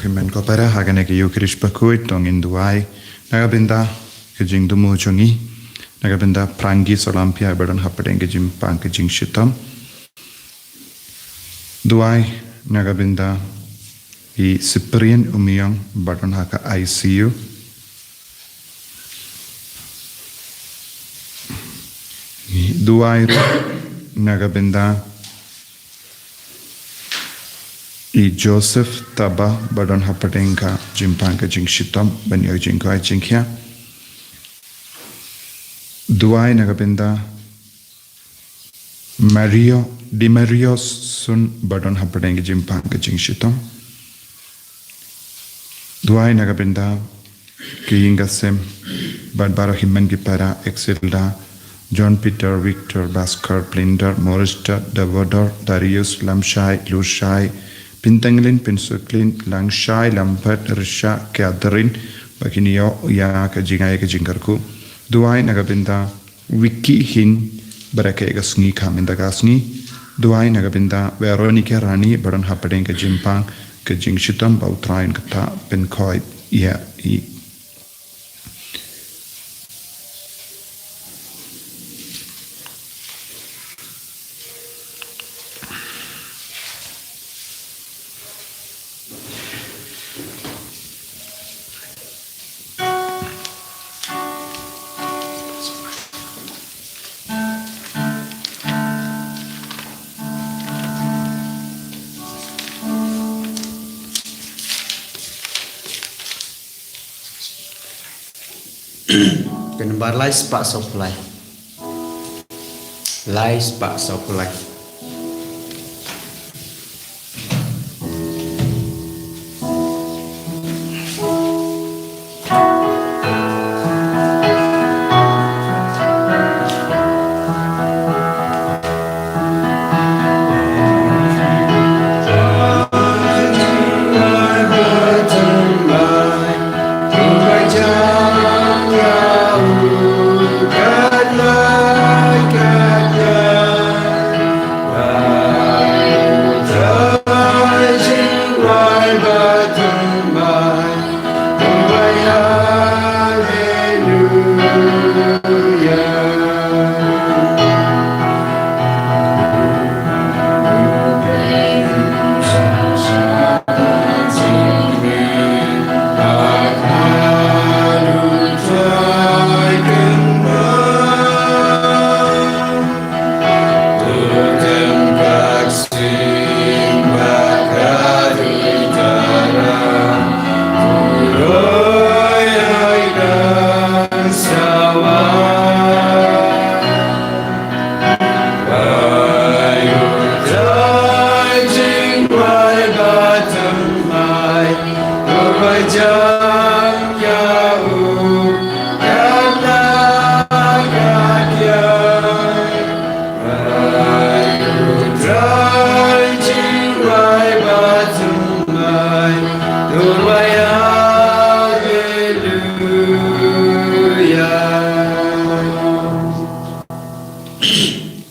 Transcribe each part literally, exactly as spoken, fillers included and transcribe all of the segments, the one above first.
Hynmen ko para, ha kane ka Ïukharist bakhuid to ngin duwai na ka bynta ka jingthmu jong ngi, na ka bynta Frankie Solampia ba don hapdeng ka jingpang ka jingshitom. Duwai na ka bynta i Cyprian Umiong ba don ha ka I C U. Duwai ruh na ka bynta i Joseph Taba ba don hapdeng ka jingpang ka jingshitom ban ïoh jingkoit jingkhiah. Duwai na ka bynta Mario, Di Mario Sun ba don hapdeng ka jingpang ka jingshitom. Duwai na ka bynta ki ïing ki sem bad baroh hynmen ki para, Exilda, John Peter, Victor, Baskar, Plinder, Morista, Davodor, Darius, Lamshai, Lushai, Pintanglin, Pinsuklin, Langshai, Lampet, Risha, Catherine, ba kin ïoh ïa ka jingai ka jingkyrkhu. Duwai na ka bynta Vicky Hin, ba rakhe ka sngi ka mynta ka sngi. Duwai na ka bynta Veronica Rani ba don hapdeng ka jingpang ka jingshitom, ba U Trai un kata pynkhoit ïa i. Ka nambar lai spah saw phew lai. Lai spah saw phew lai.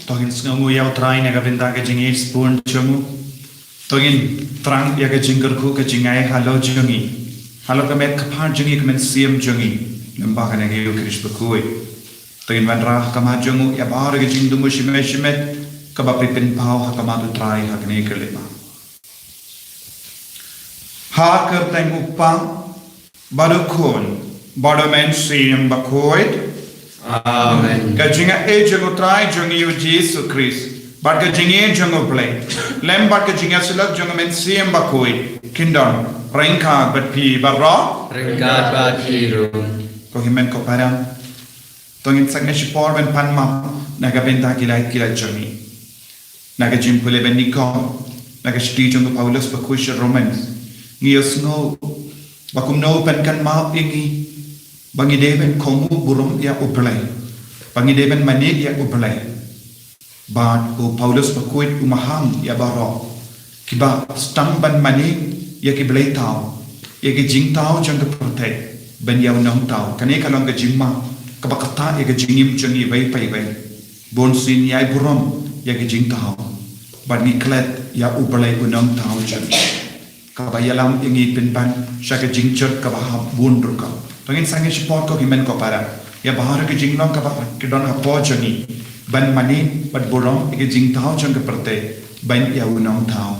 To ngin sngewnguh ïa U Trai na ka bynta ka jingïeit spun jong u. To ngin thrang ïa ka jingkyrkhu ka jingai halor jong ngi, halor ka met ka phad jong ngi, ka mynsiem jong ngi, lyngba kane ka Ïukharist bakhuid. To ngin wanrah ha khmat jong u ïa baroh ka jingthmu shimet shimet kaba phi pynpaw ha khmat U Trai ha kane ka lehma. Ha ka kyrteng U Kpa, bad U Khun, bad U Mynsiem Bakhuid. Amen. Ka jingaiei jong U Trai jong ngi U Jisu Khrist, bad ka jingïeit jong U Blei, lem bad ka jingïasyllok jong U Mynsiem Bakhuid, kin don ryngkat bad phi baroh. Ryngkat bad phi ruh. Ko hynmen ko para, to ngin sangeh shipor ban pan map na ka bynta ki lait ki lait jong ngi. Na ka jingpule ban nyngkong, na ka shithi jong u Paulus bakhuid sha Romans, ngi ïohsngew ba kumno u pynkynmaw ïa ngi ba ngi dei ban kohnguh burom ïa U Blei, ba ngi dei ban mane ïa U Blei. Bad u Paulus bakhuid u maham ïa baroh kiba sdang ban mane ïa ki blei thaw, ïa ki jingthaw jong ka pyrthei, ban ïa u nongthaw. Kane ka long ka jingma kaba ktah ïa ka jingim jong ngi iwei pa iwei. Bunsien ngi ai burom ïa ki jingthaw, bad ngi klet ïa U Blei u nongthaw jong ngi. kaba ïalam ïa ngi pynban sha ka jingjot kaba hap bun rukom. To ngin sangeh shapoh ko hynmen ko para, ïa ba ha ka jinglong kaba ki don hapoh jong ngi, ban mane bad burom ïa ka jingthaw jong ka pyrthei ban ïa u nongthaw.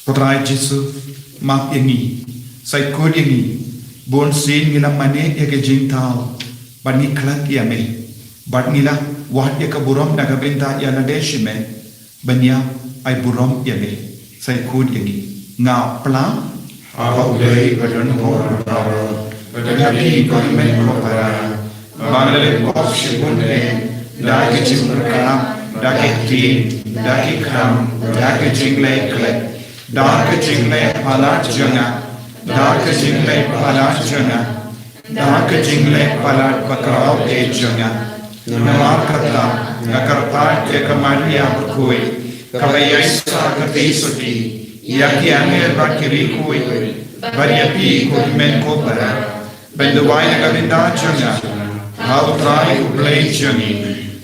Ko Trai Jisu, map ïa ngi, sa kut ïa ngi. Bun sien ngi la mane ïa ka jingthaw, bad ngi khlad ïa me, bad ngi la wad ïa ka burom na ka bynta ïa lade shi me, ban ïa ai burom ïa me. Sa kut ïa ngi. Nga pla ha U Blei ba don bor baroh, bad ha phi ko hynmen ko para, ba nga la leh pop shibun eh, da ka jingpyrkhat, da ka ktien, da ki kam, da ka jingleh khleh, da ka jingleh palat jong nga, da ka jingleh palat jong nga, da ka jingleh palat bakhraw eh jong nga. Namar kata, nga kyrpad ïa ka Maria bakhuid, kaba ïaisah kyrteng suki ïa ki angel bad ki riewkhuid, bad ïa phi ko hynmen ko para, ban duwai na ka bynta jong nga ha U Trai U Blei jong ngi.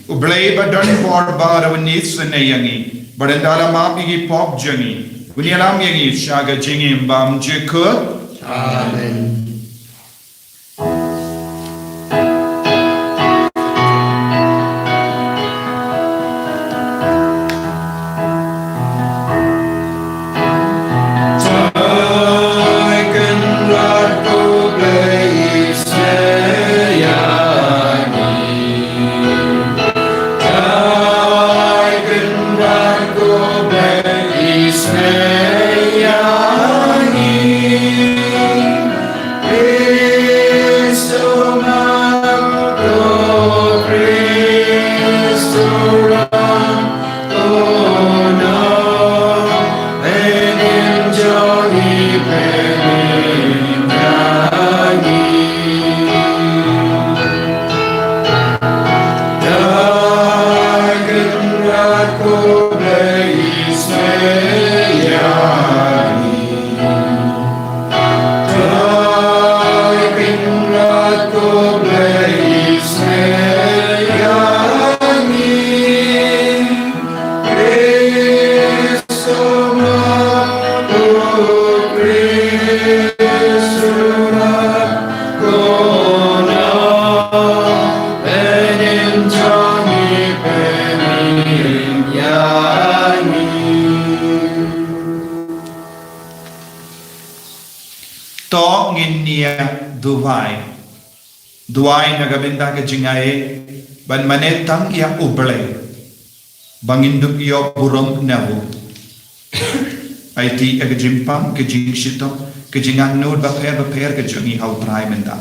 U Blei ba don bor baroh un isynei ïa ngi, bad un da la map ïa ki pop jong ngi, un ïalam ïa ngi sha ka jingim bymjukut. Amen. To ngin ïa duwai. Duwai na ka bynta ka jingai, ban mane tang ïa U Blei, ba ngin dup ïoh burom na u. Aiti ïa ka jingpang, ka jingshitom, ka jingangnud bapher bapher ka jong ngi ha U Trai mynta.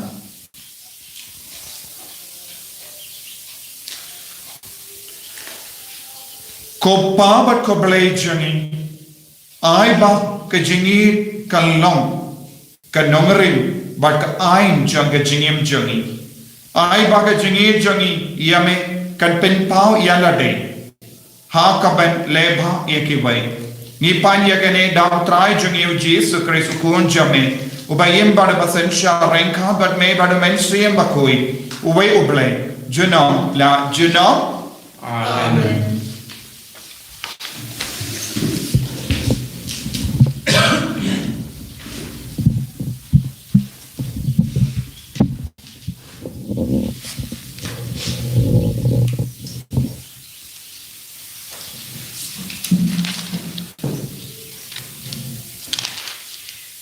Ko Pa bad ko Blei jong ngi, ai ba ka jingïeit kan long ka nongrim bad ka aiñ jong ka jingim jong ngi. Ai ba ka jingïeit jong ngi ïa me kan pynpaw ïa lade ha kaban leh bha ïa kiwei. Ngi pan ïa kane da U Trai jong ngi U Jisu Khrist U Khun jong me, uba im bad uba synshar ryngkat bad me bad U Mynsiem Bakhuid, uwei U Blei, junom la junom. Amen.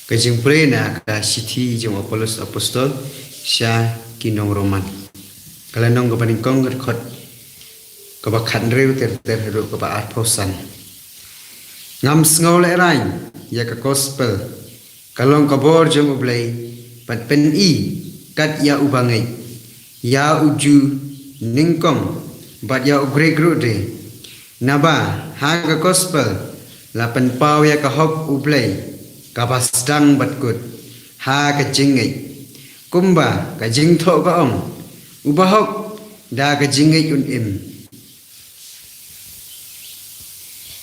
Ka jingpule na ka shithi jong u Paulus Apostol sha ki nong Roman. Ka lynnong kaba nyngkong, ka dkhot kaba khathynriew ter ter haduh kaba arphew san. Ngam sngew lehraiñ ïa ka gospel, ka long ka bor jong U Blei, ban pyni kat ïa uba ngeit, ïa u Jiw nyngkong bad ïa u Grik ruh de. Naba ha ka gospel la pynpaw ïa ka hok U Blei kaba sdang bad kut ha ka jingngeit. Kumba ka jingthoh ka ong, uba hok da ka jingngeit un im.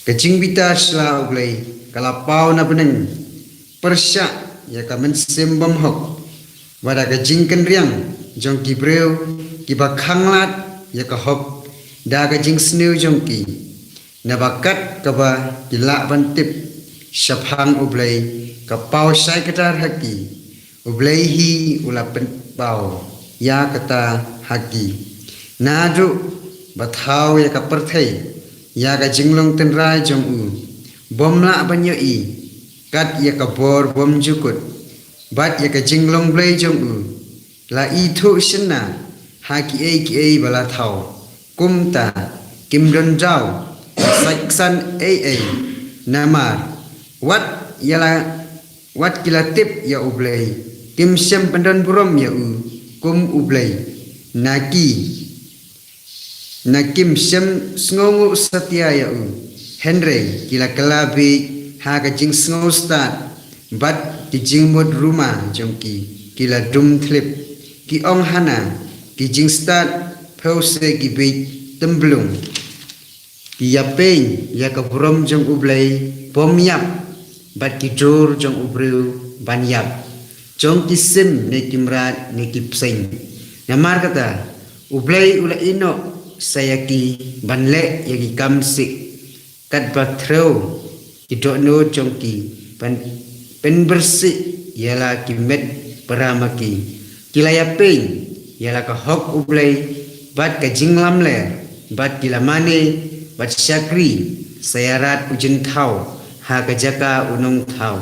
Ka jingbitar sha U Blei ka la paw na bneng pyrshah ïa ka mynsiem bymhok, bad da ka jingkynriang jong ki briew kiba khanglad ïa ka hok da ka jingsniew jong ki. Naba kat kaba ki lah ban tip shaphang U Blei, ka paw shai kdar ha ki, U Blei hi u la pynpaw ïa kata ha ki. Naduh ba thaw ïa ka pyrthei ïa ka jinglong tynrai jong u, bym lah ban ïohi, kat ïa ka bor bymjukut bad ïa ka jinglong Blei jong u, la ithuh shynna ha kiei kiei ba la thaw. Kumta kim don daw saiksan ei ei, namar wat ïa la, wat ki la tip ïa U Blei, kim shym pyndon burom ïa u kum U Blei. Na ki, na kim shym sngewnguh satia ïa u, hynrei ki la kylla bieit ha ka jingsngew stad bad ki jingmut ruma jong ki, ki la dum thlip. Ki ong hana ki jingstad, phew se ki bieit tymblung. Ki ïapeiñ ïa ka burom jong U Blei bym ïap, bad ki dur jong u briew ban ïap, jong ki sim ne ki mrad ne ki bseiñ. Namar kata U Blei u la ïehnoh sa ïa ki ban leh ïa ki kam sih, katba threw ki dohnud jong ki, ban pynbyrsieh ïa la ki met para ma ki. Ki la ïapeiñ ïa la ka hok U Blei bad ka jinglamler, bad ki la mane bad shakri sa ïarap u jingthaw ha ka jaka u nongthaw,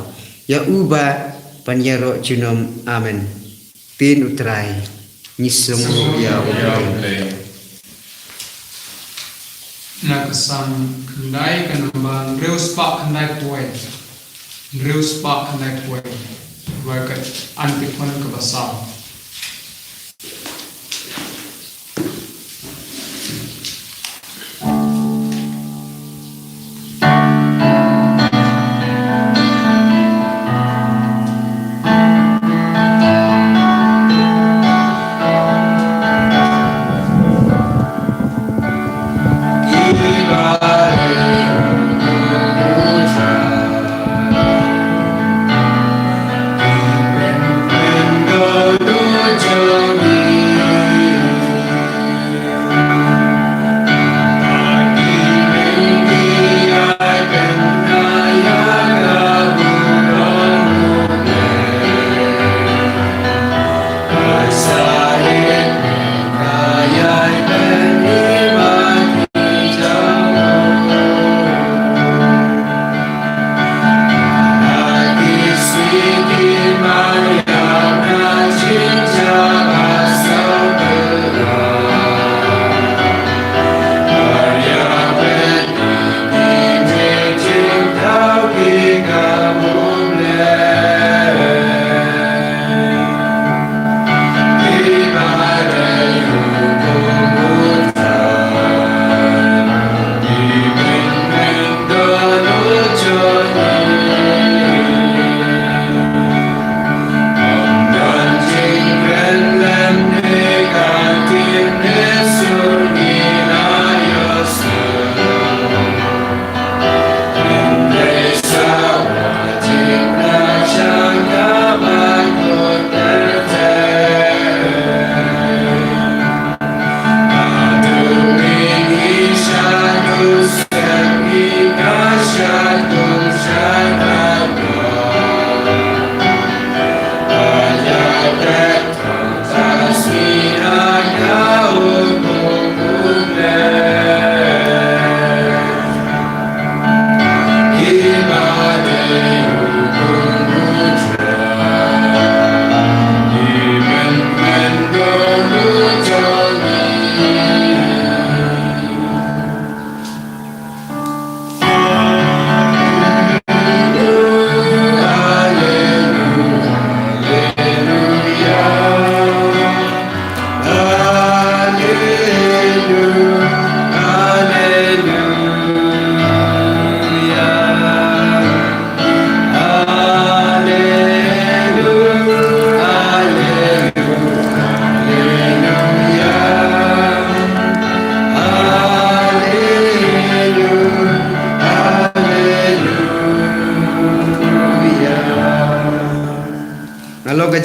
ïa uba ban ïaroh junom. Amen. Ktien U Trai. Ngi sngewbha ïa U Blei. Na ka Salm khyndai, ka namba hynriew spah khyndai poi. Hynriew spah khyndai poi. Ba ka antiphon kaba saw.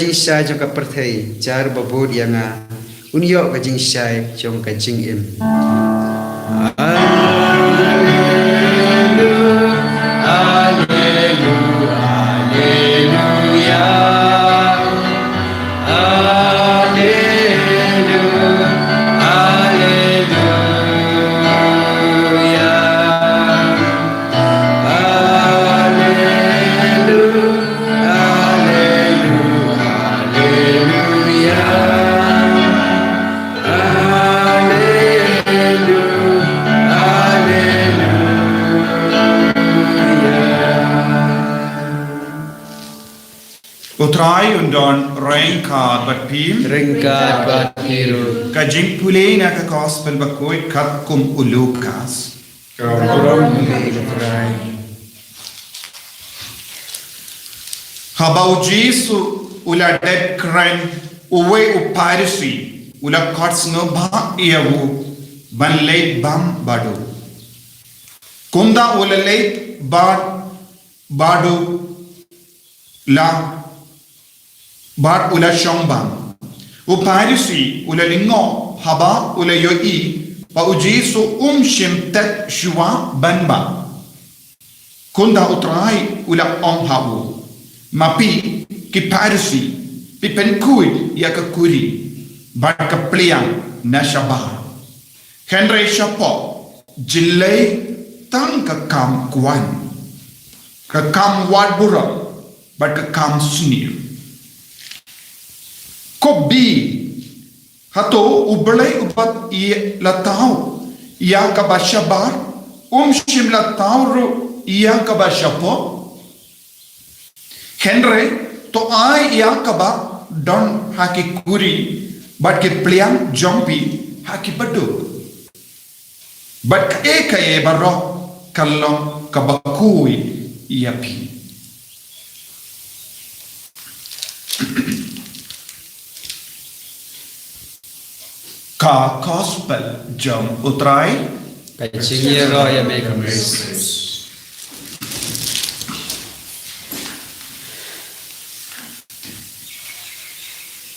jingshai jong ka pyrthei, jar ba bud ïa nga, un ïoh ka jingshai jong ka jingim. U Trai un don ryngkat bad phi. Ryngkat bad phi ruh. Ka jingpule na ka Gospel bakhuid katkum u Lukas. Ka burom ïa me, Trai. Haba u Jisu u la dep kren, uwei u Pharisi u la khot sngewbha ïa u ban leit bam bad u. Kumta u la leit bad bad u la bad u la shong bam. U Pharisi u la lyngngoh haba u la ïohi ba u Jisu um shym tet shuwa ban bam. Kumta u Trai u la ong ha u, ma phi ki Pharisi, phi pynkhuid ïa ka khuri bad ka pliang na shabar. Hynrei shapoh jyllei tang ka kam kwah, ka kam wad burom bad ka kam sniew. Ko bad, hato u Blei uba la thaw ïa kaba shabar um shym la thaw ruh ïa kaba shapoh? Hynrei to ai ïa kaba don ha ki khuri bad ki pliang jong phi ha ki baduk. Bad kaei kaei baroh ka long kaba khuid ïa phi. Ka Gospel jong u Trai. Ka jingïaroh ïa me ko Khrist.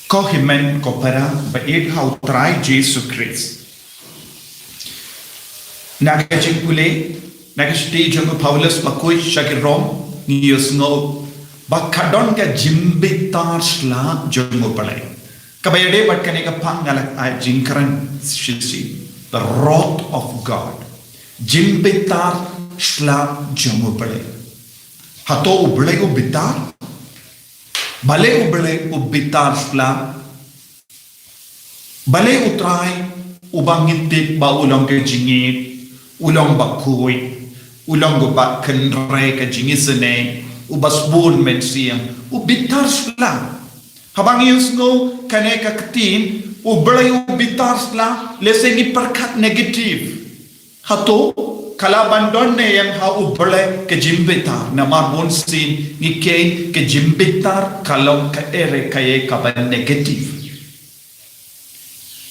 Ko hynmen ko para ba ïeit ha u Trai Jisu Khrist. Na ka jingpule, na ka shithi jong u Paulus bakhuid sha ki Rom, ngi ïohsngew ba ka don ka jingbitar sla jong u Blei. Kaba ïadei bad kane ka phang nga la ai jingkren shisien. The wrath of God. Jingbitar sla jong u Blei. Hato u Blei u bitar? Balei u Blei u bitar sla? Balei u Trai uba ngi tip ba u long ka jingïeit, u long bakhuid, u long uba kynrei ka jingisynei, uba sbun mynsiem, u bitar sla? Haba ngi ïohsngew kane ka ktien, u Blei u bitar sla, lehse ngi pyrkhat negative. Hato ka lah ban don ne em ha u Blei ka jingbitar, namar bunsien ngi kheiñ ka jingbitar ka long kaei re kaei kaba negative.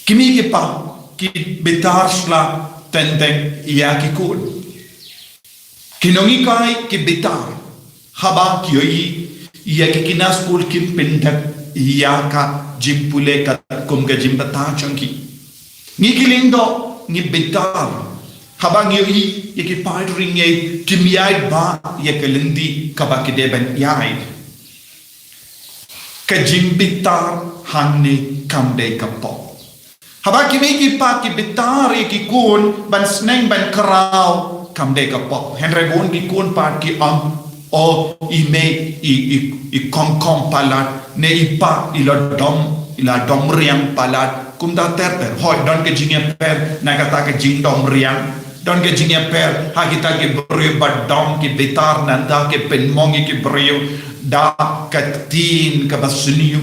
Ki mei ki pa ki bitar sla teng teng ïa ki khun. Ki nonghikai ki bitar haba ki ïohi ïa ki khynnah skul kim pyndep ïa ka jingpule katkum ka jingbitar jong ki. Ngi ki lyngdoh ngi bitar haba ngi ïohi ïa ki paid ri ngeit kim ïaid bha ïa ka lynti kaba ki dei ban ïaid. Ka jingbitar hangne kam dei ka pop. Haba ki mei ki pa ki bitar ïa ki khun ban sneng ban khraw, kam dei ka pop. Hynrei bun ki khun pat ki ong, o i mei i, i, i khom khom palat, ne i pa i la dom, i la dom riang palat. Kumta ter ter, hooid don ka jingïapher na kata ka jingdom riang. Don ka jingïapher ha kita ki briew ba dom, ki bitar, nangta ki pynmong ïa ki briew da ka ktien kaba sniew,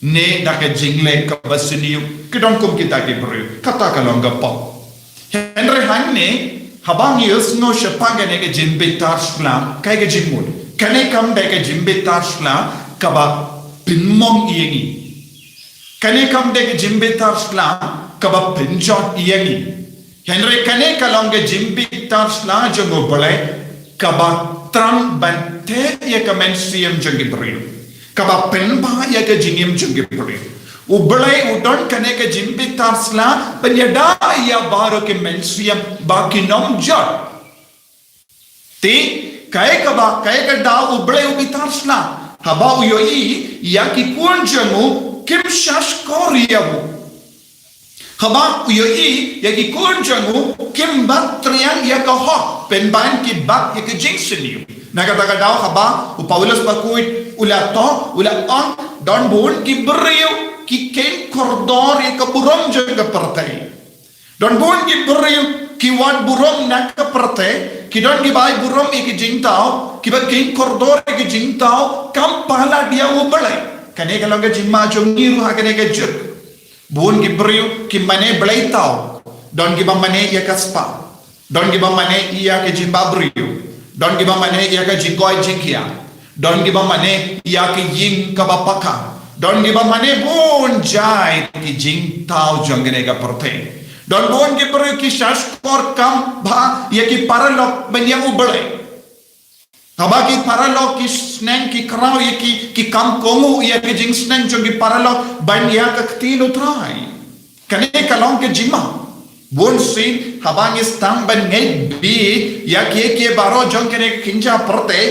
ne da ka jingleh kaba sniew. Ki don kum kita ki briew, kata ka long ka pop. Hynrei hangne, haba ngi ïohsngew shaphang kane ka jingbitar sla, kaei ka jingmut? Kane kam dei ka jingbitar sla kaba pynmong ïa ngi. Kane kam dei ka jingbitar sla kaba pynjot ïa ngi. Hynrei kane ka long ka jingbitar sla jong u Blei kaba thrang ban teh ïa ka mynsiem jong ki briew. kaba pynbha ïa ka jingim jong ki briew. U Blei u don kane ka jingbitar sla ban ïada ïa baroh ki mynsiem ba kin ym jot. Te kaei kaba, kaei ka daw U Blei u bitar sla? Haba u ïohi ïa ki khun jong u kim shahshkor ïa u. Haba u ïohi ïa ki khun jong u kim bat triang ïa ka hok, pynban ki bat ïa ka jingsniew. Na kata ka daw haba u Paulus bakhuid u la thoh, u la ong, don bun ki briew ki kheiñ kordor ïa ka burom jong ka pyrthei. Don bun ki briew ki wad burom na ka pyrthei, ki don kiba ai burom ïa ki jingthaw, kiba kheiñ kordor ïa ki jingthaw, kam palat ïa U Blei. Kane ka long ka jingma jong ngi ruh ha kane ka juk. Bun ki briew ki mane blei thaw, don kiba mane ïa ka spah, don kiba mane ïa ka jingbabriew, don kiba mane ïa ka jingkoit jingkhiah, don kiba mane ïa ka ïing kaba paka, don kiba mane bun jait ki jingthaw jong kane ka pyrthei. Don bun ki briew ki shahshkor kam bha ïa ki paralok ban ïa U Blei. Haba ki paralok ki sneng ki kraw ïa ki, ki kam kohnguh ïa ki jingsneng jong ki paralok ban ïa ka kti U Trai. Kane ka long ka jingma. Bun sien haba ngi sdang ban ngeit bha ïa kiei kiei baroh jong kane ka kynja pyrthei,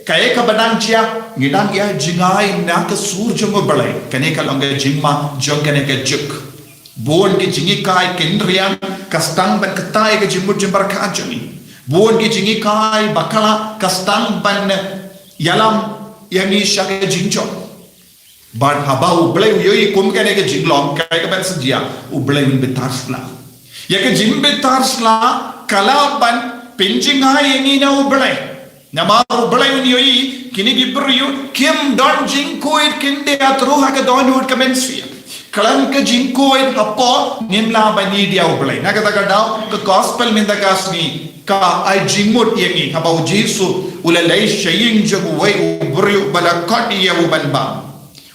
kaei kaba dang jia, ngi dang ïa jngai na ka sur jong U Blei. Kane ka long ka jingma jong kane ka juk. Bun ki jinghikai khynriang ka sdang ban kata ïa ka jingmut jingpyrkhat jong ngi. Bun ki jinghikai bakla ka sdang ban ïalam ïa ngi sha ka jingjop. Bad haba U Blei u ïohi kum kane ka jinglong, kaei kaban sa jia? U Blei un bitar sla. Ïa ka jingbitar sla ka lah ban pynjngai ïa ngi na U Blei. Namar U Blei un ïohi kine ki briew kim don jingkhuid, kin da ïathuh ha ka dohnud ka mynsiem. Khlem ka jingkhuid hapoh ngim lah ban ïeit ïa U Blei. Na kata ka daw ka gospel mynta ka sngi ka ai jingmut ïa ngi haba U Jisu u la leit sha ïing jong uwei u briew ba la khot ïa u ban bam.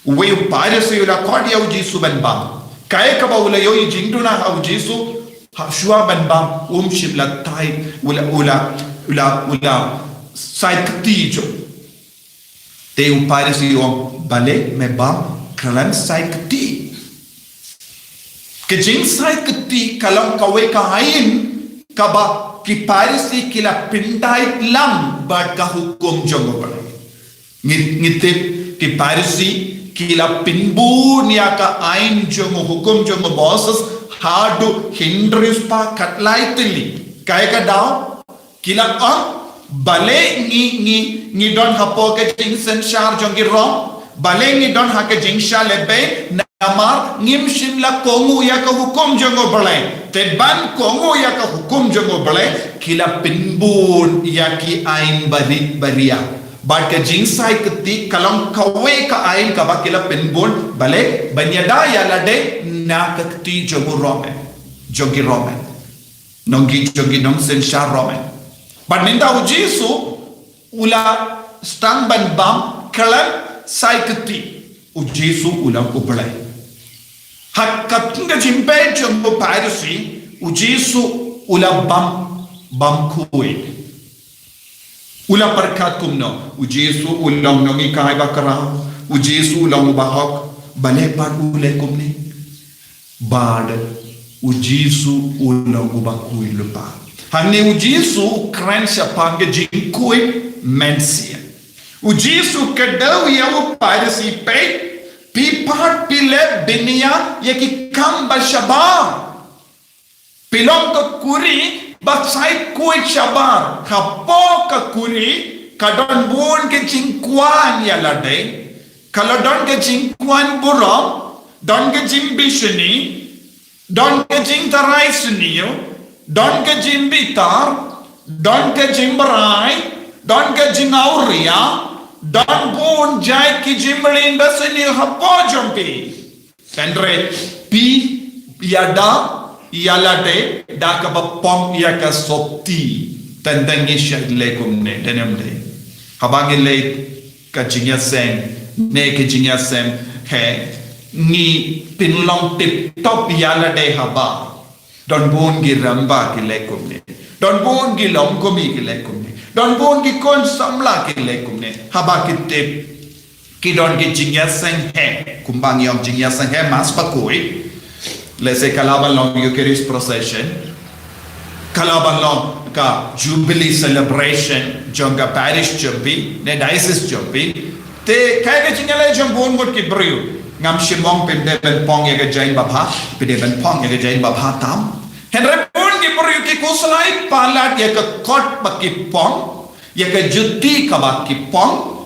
Uwei u Pharisi u la khot ïa U Jisu ban bam. Kaei kaba u la ïohi jingduna ha U Jisu, ha shuwa ban bam um shym la tai, u la, u la, u la, u la sai kti jong. Te u Pharisi u ong, balei me bam khlem sai kti? Ka jingsai kti ka long kawei ka aiñ kaba ki Pharisi ki la pyndait lang bad ka hukum jong U Blei. Ngi, ngi tip ki Pharisi ki la pynbun ïa ka aiñ jong u, hukum jong u Moses haduh hynriew spah khatlai tylli. Kaei ka daw? Ki la ong, balei ngi, ngi, ngi don hapoh ka jingsynshar jong ki Rom, balei ngi don ha ka jingshah lehbeiñ, namar ngim shym la kohnguh ïa ka hukum jong U Blei. Te ban kohnguh ïa ka hukum jong U Blei, ki la pynbun ïa ki aiñ barit baria. Bad ka jingsai kti ka long kawei ka aiñ kaba ki la pynbun, balei, ban ïada ïa lade na ka kti jong u Roman, jong ki Roman. Nongkit jong ki nongsynshar Roman. Bad mynta U Jisu u la sdang ban bam khlem sai kti. U Jisu u la, U Blei. Ha ka, ka jingpeit jong u Pharisi, U Jisu u la bam, bam khuid. U la pyrkhat kumno? U Jisu u long nonghikai bakhraw. U Jisu u long uba hok. Balei pat u leh kumne? Bad U Jisu u long uba khuid lypa. Hangne U Jisu u kren shaphang ka jingkhuid mynsiem. U Jisu u kdew ïa u Pharisi, peit, phi pat phi leh bniah ïa ki kam ba shabar. Phi long ka khuri ba sai khuid shabar. Hapoh ka khuri ka don bun ka jingkwah ïa lade. Ka la don ka jingkwah burom, don ka jingbishni, don ka jingtharai sniew, don ka jingbitar, don ka jingbrai, don ka jingawria, don bun jait ki jingmlien basniew hapoh jong phi. Hynrei phi ïada ïa lade da kaba pom ïa ka sopti. Tang tang ngi shait leh kumne, dang ym dei. Haba ngi leh ka jingïaseng ne ka jingïaseng, he, ngi pynlong tip top ïa lade haba. Don bun ki rangbah ki leh kumne. Don bun ki longkmie ki leh kumne. Don bun ki khun samla ki leh kumne. Haba ki tip Ki don ki jingïaseng heh, kumba ngi ong jingïaseng heh Mass bakhuid. Lehse ka lah ban long Eucharist procession. Ka lah ban long ka Jubilee celebration jong ka parish jong phi, ne diocese jong phi. Te kaei ka jingïaleh jong bun ngut ki briew. Ngam shym ong phim dei ban pong ïa ka jaiñ babha, phi dei ban pong ïa ka jaiñ babha tam. Hynrei bun ki briew ki khuslai palat ïa ka kot ba ki pong, ïa ka juti kaba ki pong.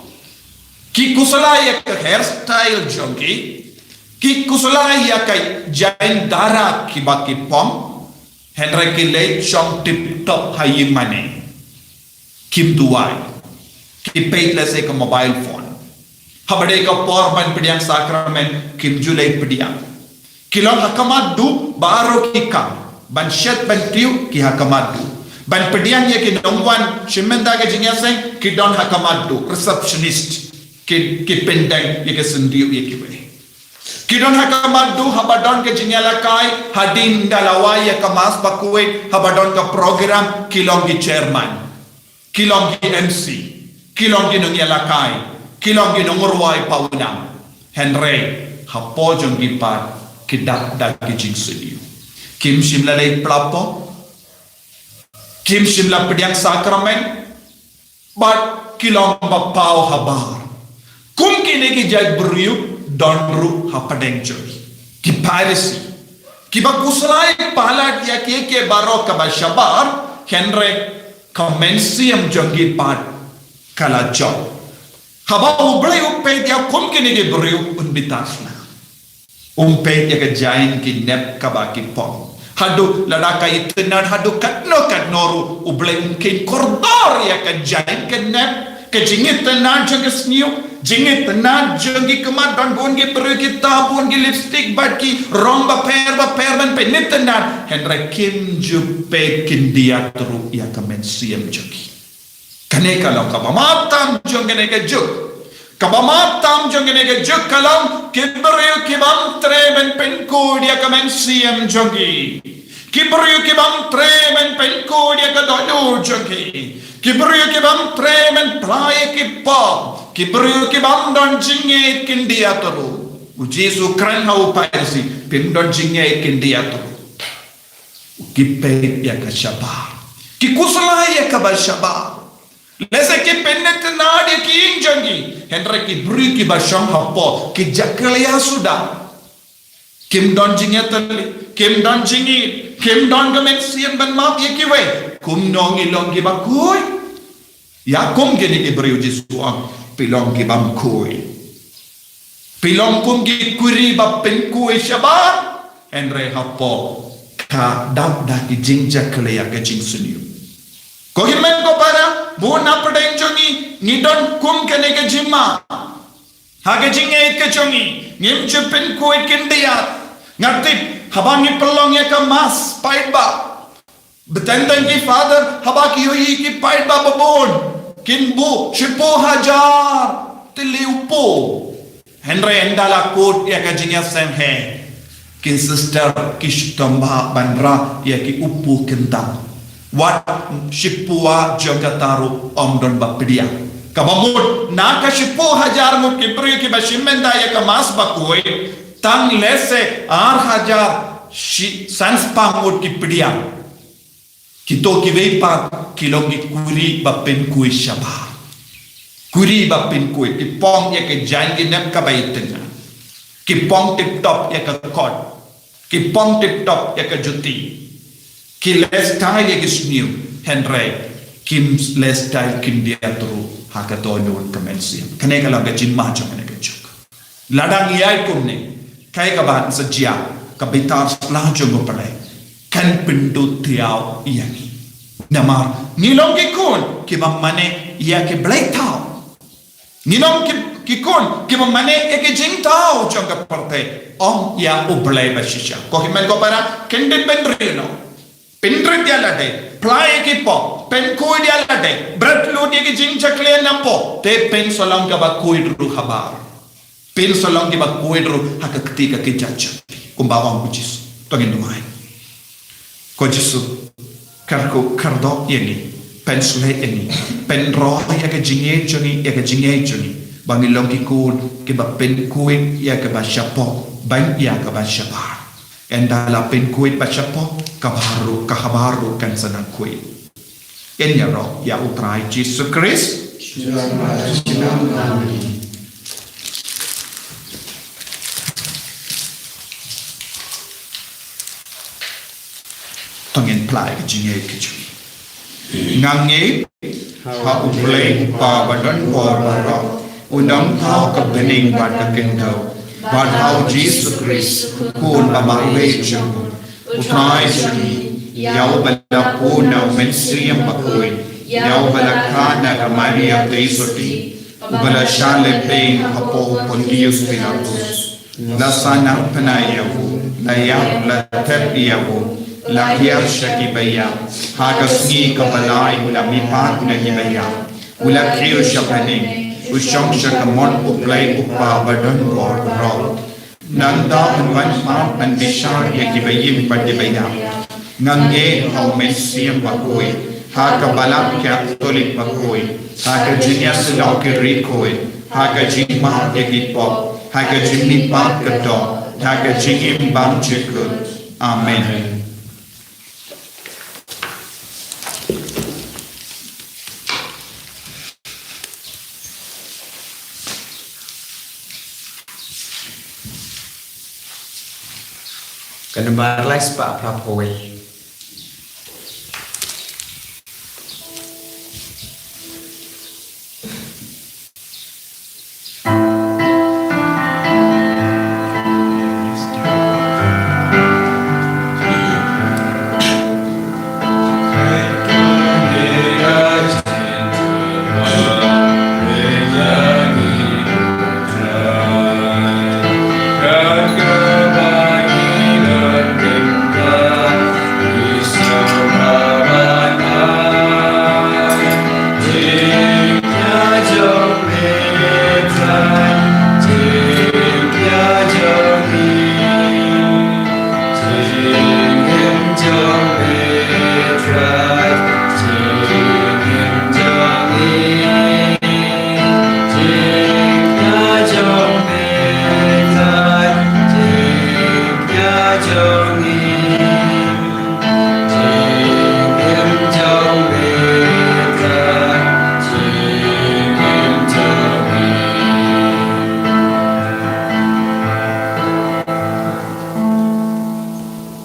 Ki khuslai ïa ka hairstyle jong ki. Ki khuslai ïa ka jaiñ dara kiba ki pong. Hynrei ki leit shong tip top ha ïingmane. Kim duwai. Ki peit lehse ka mobile phone. Haba dei ka por ban pdiang sakramen, kim ju leit pdiang. Ki long ha khmat duh baroh ki kam. Ban shet ban tiew ki ha khmat duh. Ban pdiang ïa ki nongwan shim bynta ka jingïaseng ki don ha khmat duh, receptionist. Ki, ki pyndeng ïa ki synduk ïa kiwei. Ki don ha khmat duh haba don ka jingïalehkai, hadien da la wai ïa ka Mass bakhuid, haba don ka program ki long ki chairman. Ki long ki M C, ki long ki nongïalehkai, ki long ki nongrwai pawnam. Hynrei hapoh jong ki pat ki dap da ki jingsniew. Kim shym la leit pla pop, kim shym la pdiang sakramen, bad ki long ba paw habar. Kum kine ki jait briew don ruh hapdeng jong ngi. Ki Pharisi. Kiba khuslai palat ïa kiei kiei baroh kaba shabar, hynrei ka mynsiem jong ki pat ka la jop. Haba U Blei u peit ïa kum kine ki briew un bitar sna. Um peit ïa ka jaiñ ki nep kaba ki pong. Haduh lada ka itynnad haduh katno katno ruh U Blei um kheiñ kordor ïa ka jaiñ ka nep. Ka jingitynnad jong ka sniew, jingitynnad jong ki khmat, don bun ki briew ki tap bun ki lipstick bad ki rong bapher bapher ban pynitynnad. Hynrei kim ju peit khyndiat ruh ïa ka mynsiem jong ki. Kane ka long kaba matam jong kane ka juk. Kaba matam jong kane ka juk ka long ki briew ki bym treh ban pynkhuid ïa ka mynsiem jong ki. Ki briew ki bym treh ban pynkhuid ïa ka dohnud jong ki. Ki briew ki bym treh ban pla ïa ki pop. Ki briew ki bym don jingngeit khyndiat ruh. U Jisu kren ha u Pharisi, phim don jingngeit khyndiat ruh. Ki peit ïa ka shabar. Ki khuslai ïa kaba shabar. Lehse ki pynitynnad ïa ki ïing jong ki. Hynrei ki briew kiba shong hapoh ki jakhlia suda. Kim don jingïatylli, kim don jingïeit, kim don ka mynsiem ban map ïa kiwei. Kumno ngi long kiba khuid? Ïa kum kine ki briew Jisu ong, phi long ki bym khuid. Phi long kum ki kurim ba pynkhuid shabar, hynrei hapoh ka dap da ki jingjakhlia ka jingsniew. Ko hynmen ko para, bun na pdeng jong ngi, ngi don kum kane ka jingma. Ha ka jingngeit ka jong ngi, ngim ju pynkhuid khyndiat. Nga tip, haba ngi pynlong ïa ka Mass paidbah. Bteng teng ki father, haba ki ïohi ki paidbah babun. Kin buh, shiphew hajar. Tylli u phew. Hynrei ynda la kut ïa ka jingïaseng heh. Ki sister, ki shitom bha ban rah ïa ki u phew kynthang. Wat shiphew jong kata ruh ym don ba pdiang. Kaba mut, na ka shiphew hajar ngut ki briew kiba shim bynta ïa ka Mass bakhuid. Tang lehse ar hajar shi, san spah ngut ki pdiang. Kito kiwei pat ki long ki kurim ba pynkhuid shabar. Kurim ba pynkhuid, ki pong ïa ka jaiñ ki nep kaba itynnad. Ki pong tip top ïa ka kot. Ki pong tip top ïa ka juti. Ki lifestyle ïa ki sniew, hynrei kim lifestyle khyndiat ruh ha ka dohnud ka mynsiem. Kane ka long ka jingma jong kane ka juk. Lada ngi ïai kumne, kaei kaba sa jia, ka bitar sla jong U Blei kan pynduh thiaw ïa ngi. Namar ngi long ki khun kiba mane ïa ki blei thaw. Ngi long ki, ki khun kiba mane ïa ki jingthaw jong ka pyrthei, ym ïa U Blei ba shisha. Ko hynmen ko para, khyndiat ban riewnoh. Pynrit ïa lade, pla ïa ki pop, pynkhuid ïa lade, bret lut ïa ki jingjakhlia na pop, te pynsa long kaba khuid ruh habar. Pynsa long kiba khuid ruh ha ka kti ka kjat jong phi. Kumba ong u Jisu. To ngin duwai. Ko Jisu, kyrkhu kyrdoh ïa ngi, pynshlei ïa ngi, pynroi ïa ka jingngeit jong ngi, ïa ka jingngeit jong ngi. ba ngin long ki khun kiba pynkhuid ïa kaba shapoh ban ïa kaba shabar. Ynda la pynkhuid ba shapoh, kaba ruh, ka habar ruh kan sa nangkhuid. Ngin ïaroh ïa U Trai Jisu Khrist. To ngin plie ka jingngeit ka jong ngi. Nga ngeit ha U Blei U Kpa ba don bor baroh, U Nongthaw ka bneng bad ka khyndew, bad ha U Jisu Khrist, U Khun ba marwei jong U Trai jong ngi, ïa uba la bun na U Mynsiem Bakhuid, ïa uba la khad na ka Maria Theisotti, uba la shah lehbeiñ hapoh Pontius Pilatus, la sah naphna ïa u, la ïap, la thep ïa u, la hiar sha kiba ïap, ha ka sngi kaba lai u la mihpat na kiba ïap, u la kiew sha bneng, u shong sha ka mon U Blei U Kpa ba don bor baroh. Nangta un wan pat ban bishar ïa kiba im bad kiba ïap. Nga ngeit ha U Mynsiem Bakhuid, ha ka Balang Katholik bakhuid, ha ka jingïasyllok ki riewkhuid, ha ka jingmap ïa ki pop, ha ka jingmihpat ka doh, ha ka jingim bymjukut. Amen. Ka namar lai spah phra phew wei.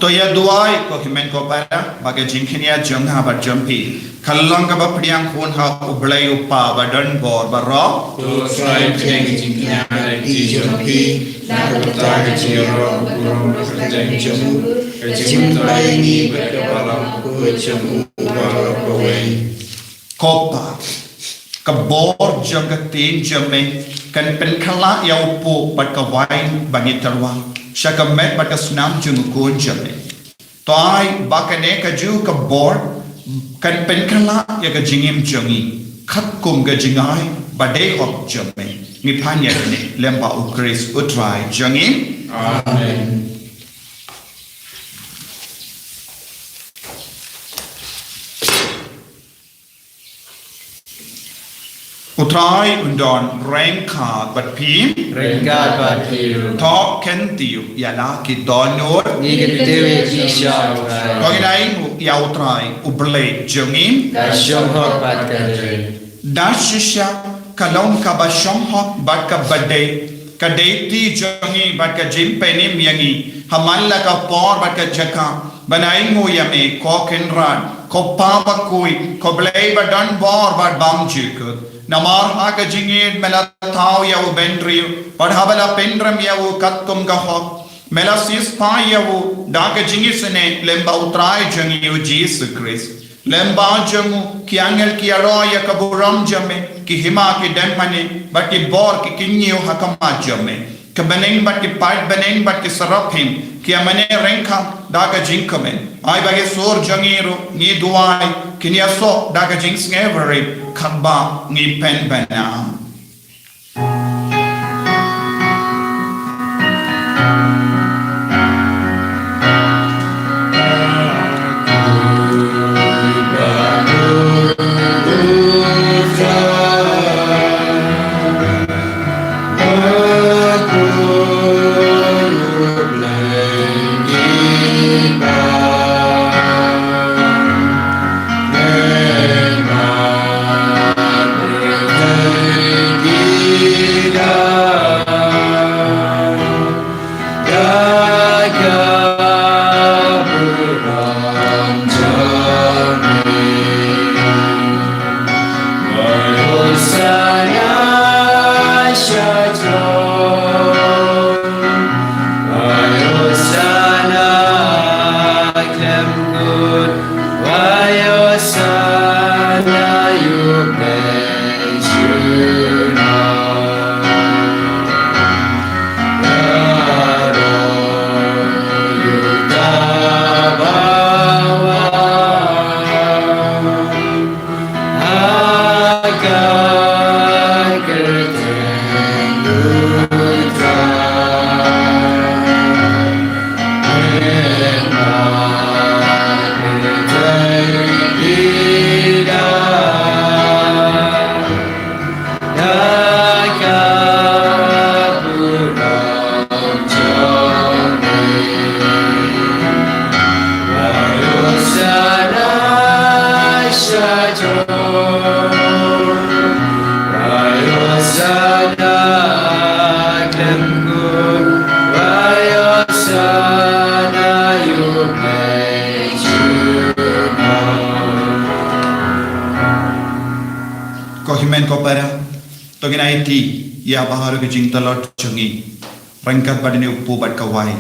To ïa duwai ko hynmen ko para, ba ka jingkynnoh jong nga bad jong phi kan long kaba pdiang khun ha U Blei U Kpa ba don bor baroh. To Trai pdiang ka jingkynnoh ha ka jong phi, na ka bynta ka jingïaroh burom ka jong u, ka jingmyntoi ïa ngi bad ka balang bakhuid jong u baroh kawei. Ko Pa, ka bor jong ka ktien jong me kan pynkhlaiñ ïa u puk bad ka waiñ ba ngi tyrwa sha ka met bad ka snam jong u Khun jong me. To ai ba kane kajuh ka bor kan pynkhlaiñ ïa ka jingim jong ngi katkum ka jingai ba dei hok jong me. Ngi pan ïa kane lyngba U Khrist U Trai jong ngi. Amen. U Trai un don ryngkat bad phi. Ryngkat bad phi ruh. To kyntiew ïa la ki dohnud. Ngi kyntiew ïa phi sha U Trai. To ngin ainguh ïa U Trai U Blei jong ngi. Ka shong hok bad ka dei. Da shisha ka long kaba shong hok bad kaba dei. Ka dei ti jong ngi bad ka jingpynim ïa ngi ha man la ka por bad ka jaka ban ainguh ïa me ko Kynrad, ko Pa bakhuid, ko Blei ba don bor bad bymjukut. Namar ha ka jingïeit me la thaw ïa u bynriew bad haba la pynrem ïa u katkum ka hok, me la siewspah ïa u da ka jingisynei lyngba U Trai jong ngi U Jisu Khrist. Lyngba jong u ki angel ki ïaroh ïa ka burom jong me, ki hima ki dem mane bad ki bor ki kynñiew ha khmat jong me. Ka bneng bad ki paid bneng bad ki saraphim ki ïa mane ryngkat da ka jingkmen. Ai ba ki sur jong ngi ruh ngi duwai kin ïasoh da ka jingsngewrit katba ngi pynbna. Ko hynmen ko para, to ngin aiti ïa baroh ki jingtlot jong ngi ryngkat bad une u kpu bad kawei.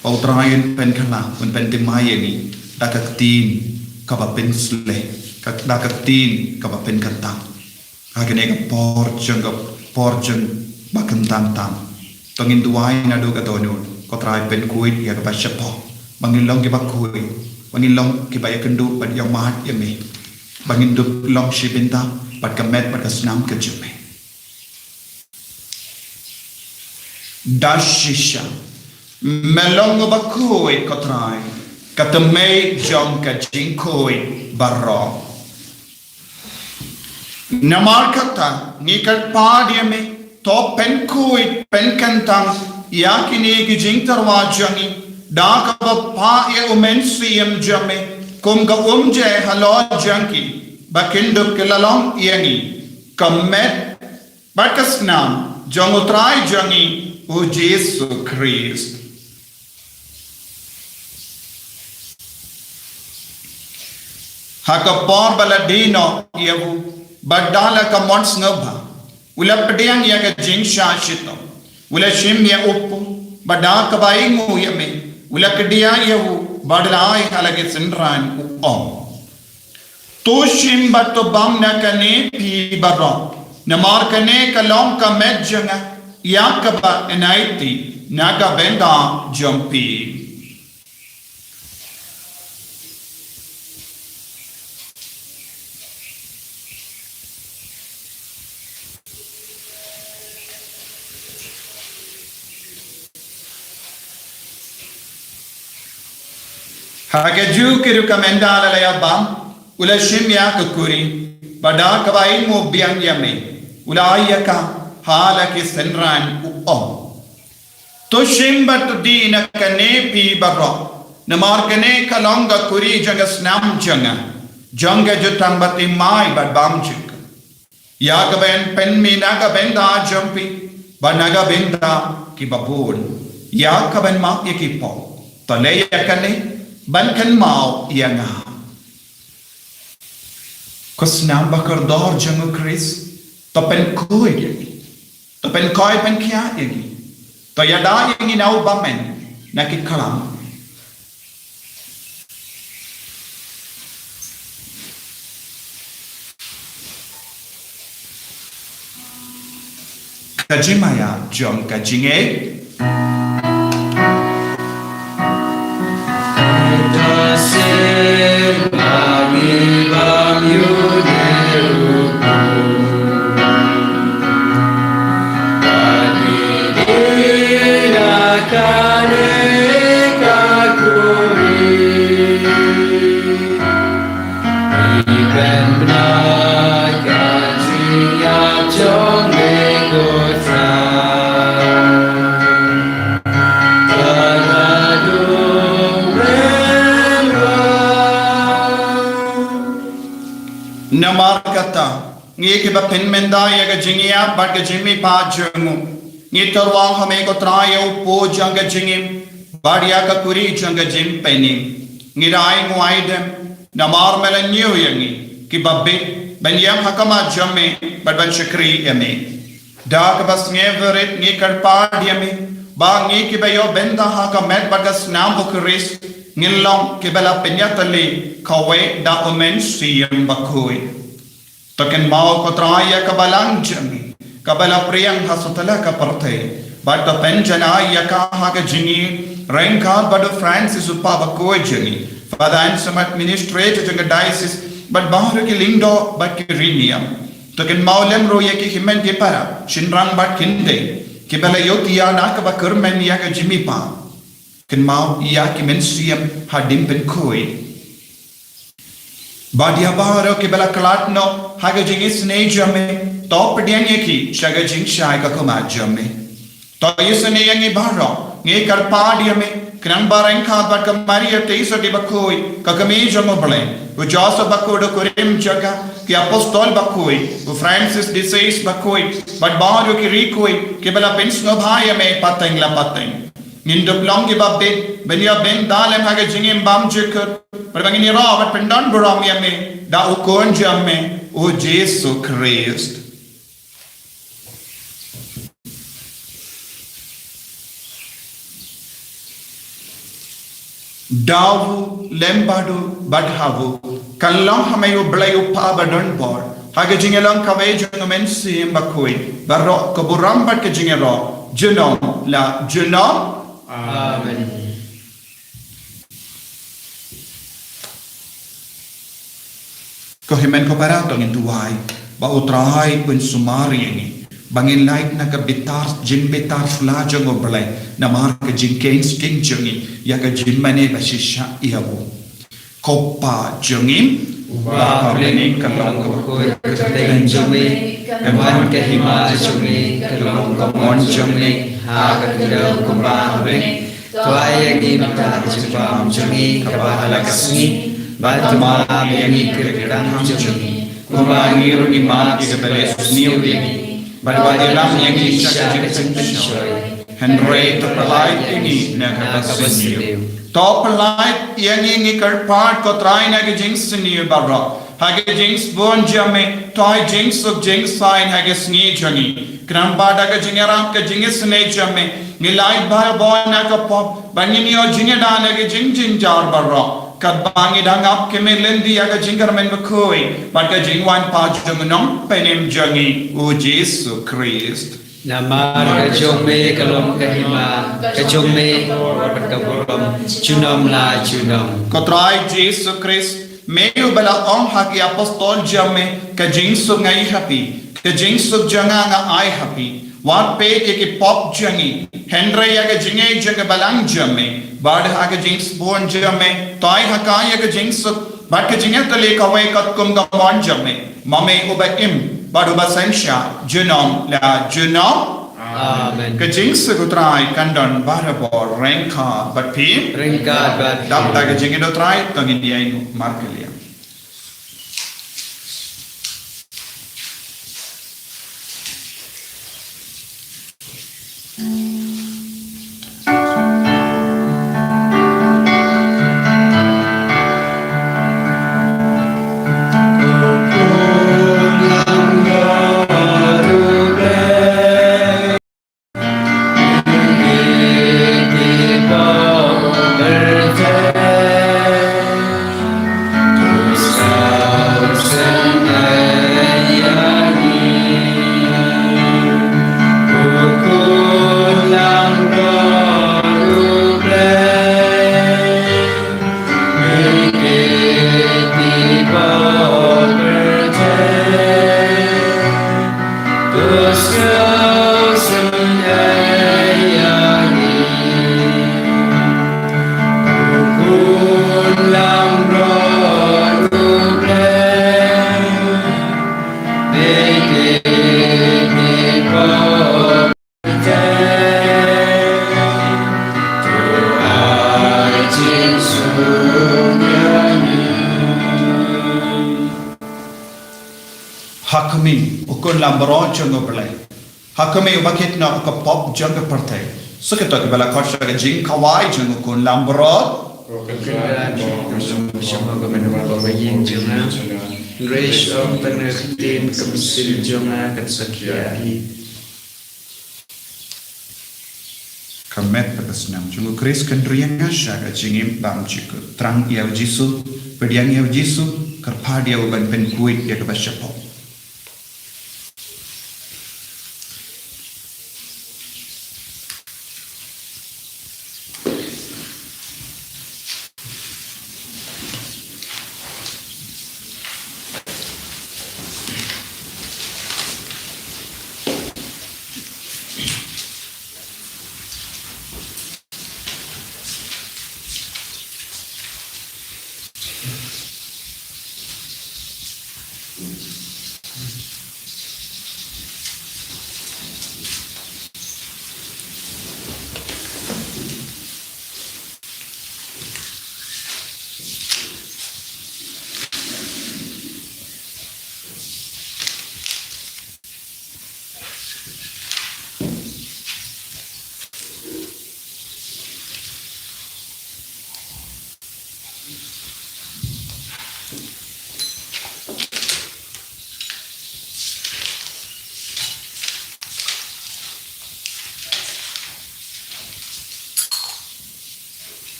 Ba U Trai un pynkhlaiñ, un pynthymmai ïa ngi da ka ktien kaba pynsleh, ka, da ka ktien kaba pynkyntang. Ha kane ka por jong, ka por jong ba kyntang tam, to ngin duwai naduh ka dohnud. Ko Trai, pynkhuid ïa kaba shapoh, ba ngin long kiba khuid, ba ngin long kiba ïakynduh bad ïohmad ïa me, ba ngin dup long shi bynta bad ka met bad ka snam ka jong me. Da shisha, me long uba khuid, ko Trai, ka thymmei jong ka jingkhuid baroh. Namar kata, ngi kyrpad ïa me, to pynkhuid pynkyntang ïa kine ki jingtyrwa jong ngi da kaba phah ïa U Mynsiem jong me kum ka umjai halor jong ki, ba kin dup ki la long ïa ngi ka met bad ka snam jong U Trai jong ngi, U Jisu Khrist. Ha ka por ba la die noh ïa u, bad da la ka mon sngewbha, u la pdiang ïa ka jingshah shitom, u la shim ïa u kpu, bad da kaba ainguh ïa me, u la kdiah ïa u bad u la ai ha la ki synran, u ong: To shim bad to bam na kane phi baroh, namar kane ka long ka met jong nga, ïa kaba yn aiti na ka bynta jong phi. Ha kajuh ka rukom ynda la ïa bam, u la shim ïa ka kuri, bad da kaba ainguh biang ïa me, u la ai ïa ka ha la ki synran, u ong: To shim bad to die na kane phi baroh, namar kane ka long ka kuri jong ka snam jong nga, jong ka jutang bathymmai bad bymjukut, ïa kaba yn pynmih na ka bynta jong phi bad na ka bynta kiba bun. Ïa kaban map ïa ki pop, to leh ïa kane ban kynmaw ïa nga. Ko snam ba kordor jong U Khrist, to pynkhuid ïa ngi, to pynkhuid pynkhiah ïa ngi, to ïada ïa ngi na u bymman, na ki khlam. Ka jingmaïa jong ka jingngeit. Namar kata, ngi kiba pynmynta ïa ka jingïap bad ka jingmihpat jong u, ngi tyrwa ha me ko Trai ïa u kpu jong ka jingim bad ïa ka kuri jong ka jingpynim. Ngi da ainguh aidem namar me la ñiew ïa ngi kiba bit ban ïeng ha khmat jong me bad ban shakri ïa me. Da kaba sngewrit ngi kyrpad ïa me ba ngi kiba ïoh bynta ha ka met bad ka snam U Khrist ngin long kiba la pynïatylli kawei da U Mynsiem Bakhuid. To kynmaw ko Trai ïa ka balang jong ngi, kaba la pdiang ha satlak ka pyrthei. Bad to pynjanai ïa ka ha ka jingim ryngkat bad u Francis u pa bakhuid jong ngi, Father Anselm administrator jong ka diocese, bad baroh ki lyngdoh bad ki riewniam. To kynmaw lem ruh ïa ki hynmen ki para, shynrang bad kynthei, kiba la ïohthiah na kaba kyrmen ïa ka jingmihpat. Kynmaw ïa ki mynsiem hadien pynkhuid. Bad ïa baroh kiba la khlad noh ha ka jingisynei jong me, to pdiang ïa ki sha ka jingshai ka khmat jong me. To isynei ïa ngi baroh, ngi kyrpad ïa me, khnang ba ryngkat bad ka Maria Theisotti bakhuid, ka kmie jong U Blei, u Joseph bakhuid u kurim jong ka, ki apostol bakhuid, u Francis de Sales bakhuid, bad baroh ki riewkhuid kiba la pynsngewbha ïa me pateng la pateng. Ngin dup long kiba bit, ban ïa bynta lem ha ka jingim bymjukut, bad ba ngin ïaroh bad pyndonburom ïa me da u Khun jong me, u Jisu Khrist. Da u lem bad u bad ha u, kan long ha me U Blei U Kpa badonbor, ha ka jingïalong kawei jong U Mynsiem Bakhuid, baroh ka burom bad ka jingïaroh junom la junom. Amen. Ko hynmen ko para, to ngin duwai ba U Trai un sumar ïa ngi, ba ngin lait na ka bitar, jingbitar sla jong U Blei, namar ka jingkheiñ sting jong ngi ïa ka jingmane bashisha ïa u. Ko Pa jong ngi, uba ha bneng, ka long ka bakhuid ka kyrteng jong me, kan wan ka hima jong me, kan long ka mon jong me ha ka khyndew kumba ha bneng. To ai ïa ngi mynta ka jingbam jong ngi kaba ha la ka sngi, bad to map ïa ngi ki kyrdan jong ngi, kumba ngi ruh ngi map ïa kiba leh sniew ïa ngi. Bad wat ïalam ïa ngi sha ka jingpynshoi, hynrei to pyllait ïa ngi na kaba sniew. To pyllait ïa ngi, ngi kyrpad ko Trai, na ka jingsniew baroh, ha ka jingsbun jong me, to ai jingsuk jingsaiñ ha ka sngi jong ngi. Khnang ba da ka jingïarap ka jingisynei jong me, ngi lait barabor na ka pop, bad ngin ïoh jingïada na ka jingjynjar baroh, katba ngi dang ap khmih lynti ïa ka jingkyrmen bakhuid bad ka jingwanpha jong U Nongpynim jong ngi, U Jisu Khrist. Namar ka jong me ka long ka hima, ka jong me ka bor bad ka burom, junom la junom. Ko Trai Jisu Khrist, me uba la ong ha ki apostol jong me, ka jingsuk nga ai ha phi, ka jingsuk jong nga nga ai ha phi. Wat peit ïa ki pop jong ngi, hynrei ïa ka jingngeit jong ka balang jong me, bad ha ka jingsbun jong me, to ai ha ka ïa ka jingsuk bad ka jingïatylli kawei katkum ka mon jong me, ma me uba im bad uba synshar junom la junom. Amen. Ka jingsuk U Trai kan don barabor ryngkat bad phi. Ryngkat bad phi. Dap da ka jingïeit U Trai, to ngin ïainguh markylliang. Ha khmih, U Khun Lambrot jong U Blei. Ha khmih, uba kheiñ noh ka pop jong ka pyrthei. Sa kito kiba la khot sha ka jingkhawai jong U Khun Lambrot. Hynrei shu ong tang ka ktien, ka mynsiem jong nga kan sa khia hi. Ka met bad ka snam jong U Khrist kan riang sha ka jingim bymjukut. Thrang ïa U Jisu, pdiang ïa U Jisu, kyrpad ïa u ban pynkhuid ïa kaba shaphang.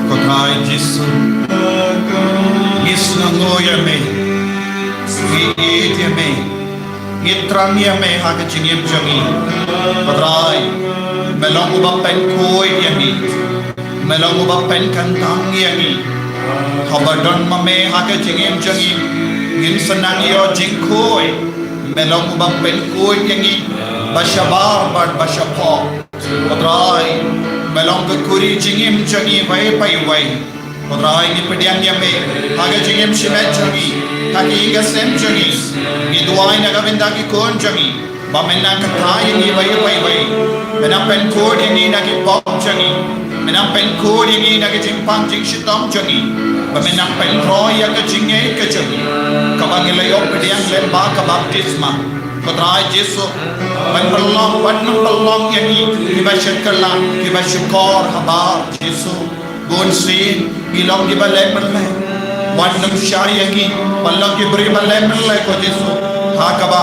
Ko Trai Jisu, ngi sngewnguh ïa me, ngi ïeit ïa me, ngi thrang ïa me ha ka jingim jong ngi. Ko Trai, me long uba pynkhuid ïa ngi, me long uba pynkyntang ïa ngi. Haba don ma me ha ka jingim jong ngi, ngin sa nang ïoh jingkhuid. Me long uba pynkhuid ïa ngi ba shabar bad ba shaphrang. Ko Trai, me long ka khuri jingim jong ngi iwei pa iwei. Ko Trai, ngi pdiang ïa me ha ka jingim shimet jong ngi, ha ka ïing ka sem jong ngi. Ngi duwai na ka bynta ki khun jong ngi, ba men nang kyntait ïa ngi iwei pa iwei. Men nang pynkhuid ïa ngi na ki pop jong ngi. Men nang pynkhuid ïa ngi na ki jingpang jingshitom jong ngi, ba men nang pynroi ïa ka jingngeit ka jong ngi, kaba ngi la ïoh pdiang lyngba ka baptisma. Ko Trai Jisu, ban pynlong, ban nang pynlong ïa ngi kiba shakri, kiba shukor habar Jisu. Bun sien ngi long kiba leh mynleh. Wat nang shah ïa ngi ban long ki briew ba leh mynleh, ko Jisu, ha kaba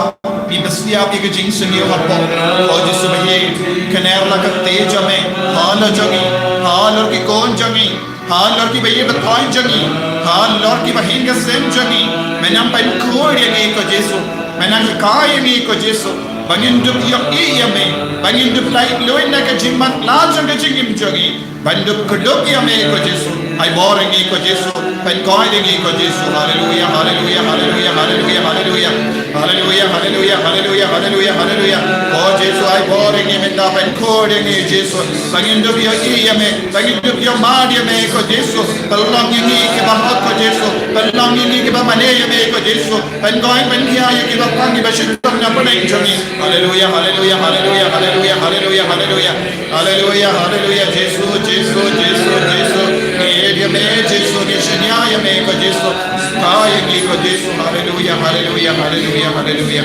ngi bisiap ïa ka jingsniew hapoh. Ko Jisu baïeit, kner la ka ktien jong me halor jong ngi, halor ki khun jong ngi, halor kiba ïeit ba thoh jong ngi, halor kiba ïeit ka sem jong ngi. Men nang pynkhuid ïa ngi, ko Jisu. Men nang hikai ïa ngi, ko Jisu, ba ngin dup ïohi ïa me, ba ngin dup lait luid na ka jingmatlah jong ka jingim jong ngi. Ban dup kdup ïa me, ko Jisu. Ai bor ïa ngi, ko Jisu. Pynkoit ïa ngi, ko Jisu. Haleluia, haleluia, haleluia, haleluia, haleluia. Haleluia, haleluia, haleluia, haleluia, haleluia. Ko Jisu, ai bor ïa ngi mynta, pynkhuid ïa ngi, Jisu. Ba ngin dup ïohi ïa me, ba ngin dup ïohmad ïa me, ko Jisu. Pynlong ïa ngi kiba hok, ko Jisu. Pynlong ïa ngi kiba mane ïa me, ko Jisu. Pynkoit pynkhia ïa kiba pang, kiba shitom na pdeng jong ngi. Haleluia, haleluia, haleluia, haleluia, haleluia, haleluia. Haleluia, haleluia, Jisu, Jisu, Jisu, Jisu. Ngi ïeit ïa me, Jisu, ngi shaniah ïa me, ko Jisu. Ka ïa ngi, ko Jisu, haleluia, haleluia, haleluia, haleluia.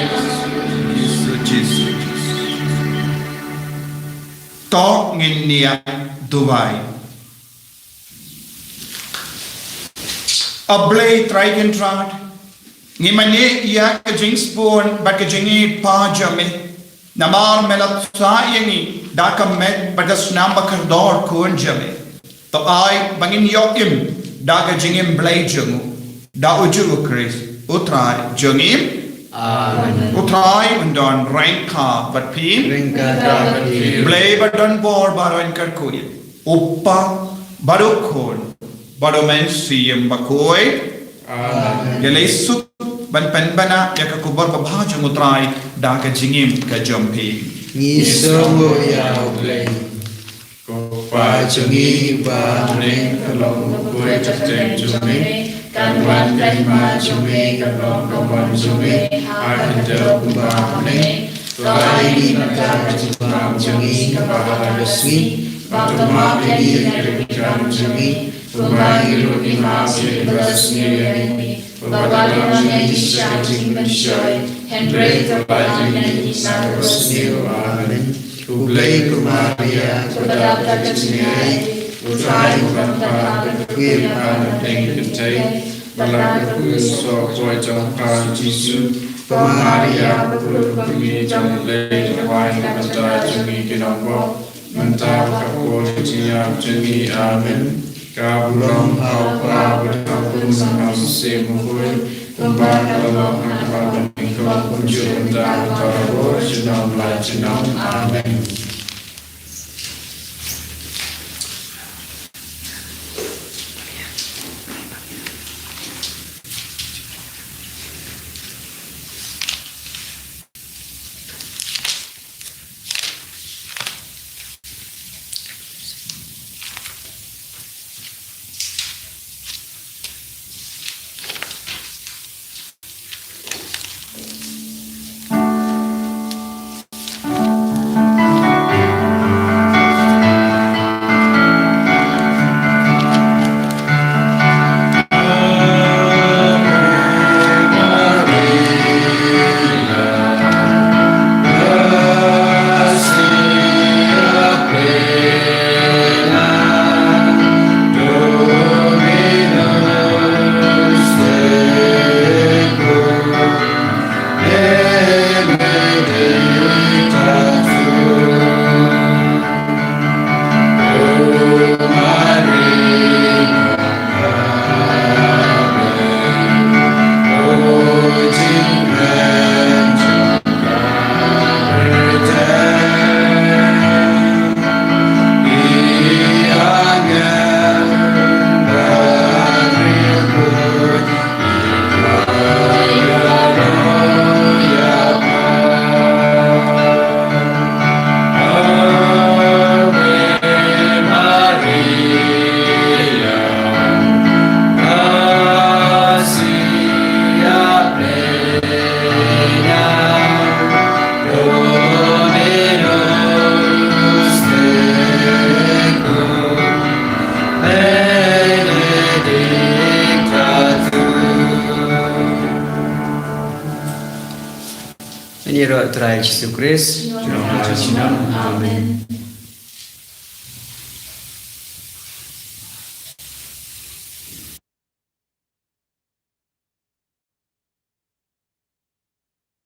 Jisu, Jisu, Jisu. To ngin ïa duwai. A Blei Trai Kynrad, ngi mane ïa ka jingsbun bad ka jingïeit jong me. Namar me la pynshai ïa ngi da ka met bad ka snam bakordor khun jong me. To ai ba ngin ïoh im da ka jingim blei jong u, da u Jisu Khrist, u Trai jong ngi. Amen. U Trai un don ryngkat bad phi. Ryngkat bad phi. Blei ba don bor baroh un kyrkhu ïa u Kpa bad u Khun bad u Mynsiem Bakhuid. Amen. Ïa lei suk ban pynbna ïa ka khubor babha jong u Trai da ka jingim ka jong phi. Ngi sngewnguh ïa u Blei. Ko Kpa jong ngi ba ha bneng, ka long bakhuid ka kyrteng jong me. Kan wan ka hima jong me, kan long ka mon jong me ha ka khyndew kumba ha bneng. To ai ïa ngi mynta ka jingpynban jong ngi kaba ha ka sngi, bad to map ïa ngi ïa ki riewkam jong ngi, kumba ngi ruh ngi map ïa kiba sngewsih ïa ngi. Bad to lam ïa ngi sha ka jingpynshoi, hynrei to pynlait ïa ngi na kaba sniew. Amen. U Blei, ko Maria, ko dap da ka jingaiei, U Trai u don bad pha ha ka khwir bad ha ka bneng kynthei, bad la ka khun soh poi jong pha u Jisu. Ko Maria, ko Mari jong U Blei, to pynlait ïa ngi ki nongbah, mynta bad ha ka por jong ka jingïap jong ngi. Amen. Ka burom ha u Kpa bad ha u Khun bad ha u Mynsiem Bakhuid, kumba ka la long ha kaba nyngkong, kumjuh mynta bad barabor, junom la junom. Amen. Ngi ïaroh Trai Jisu Khrist. Amen.